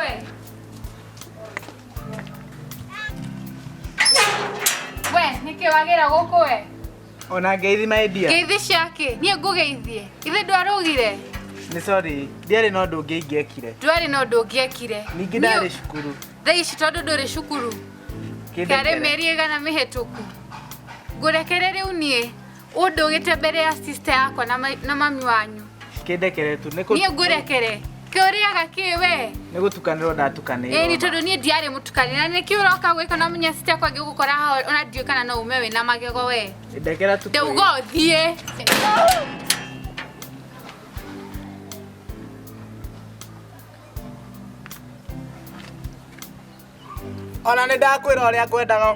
We. We, nĩkĩ wagĩra gũkũ we? Ona ngeithi my dear. Ngeithi ciake, niĩ ngũgeithie. Ithe ndwarũgire? Nĩ sorry, ndiarĩ na ũndũ ũngĩ ingĩekire. Ndwarĩ na ũndũ ũngĩekire. Ningĩ ndarĩ cukuru. Thaa ici tondũ ndũrĩ cukuru. Kĩarĩ mĩeri ĩgana mĩhĩtũku. Ngũrekere rĩu niĩ ũndũgĩte mbere ya sister yakwa na, na mami wanyu. Kĩndekere tu. Niĩ ngũrekere. Kĩ ũrĩaga kĩ we? Nĩ gũtukanĩrwo ndatukanĩirwo. Ĩĩ nĩ tondũ niĩ ndiarĩ mũtukanie na nĩkĩ ũroka gwĩka na menya sister yakwa angĩgũkora haha ona ndiũĩ kana no ume wĩna magego we. Ndekera tu. Ndauga ũthiĩ. Ona nĩ ndakwĩra ũrĩa ngwendaga.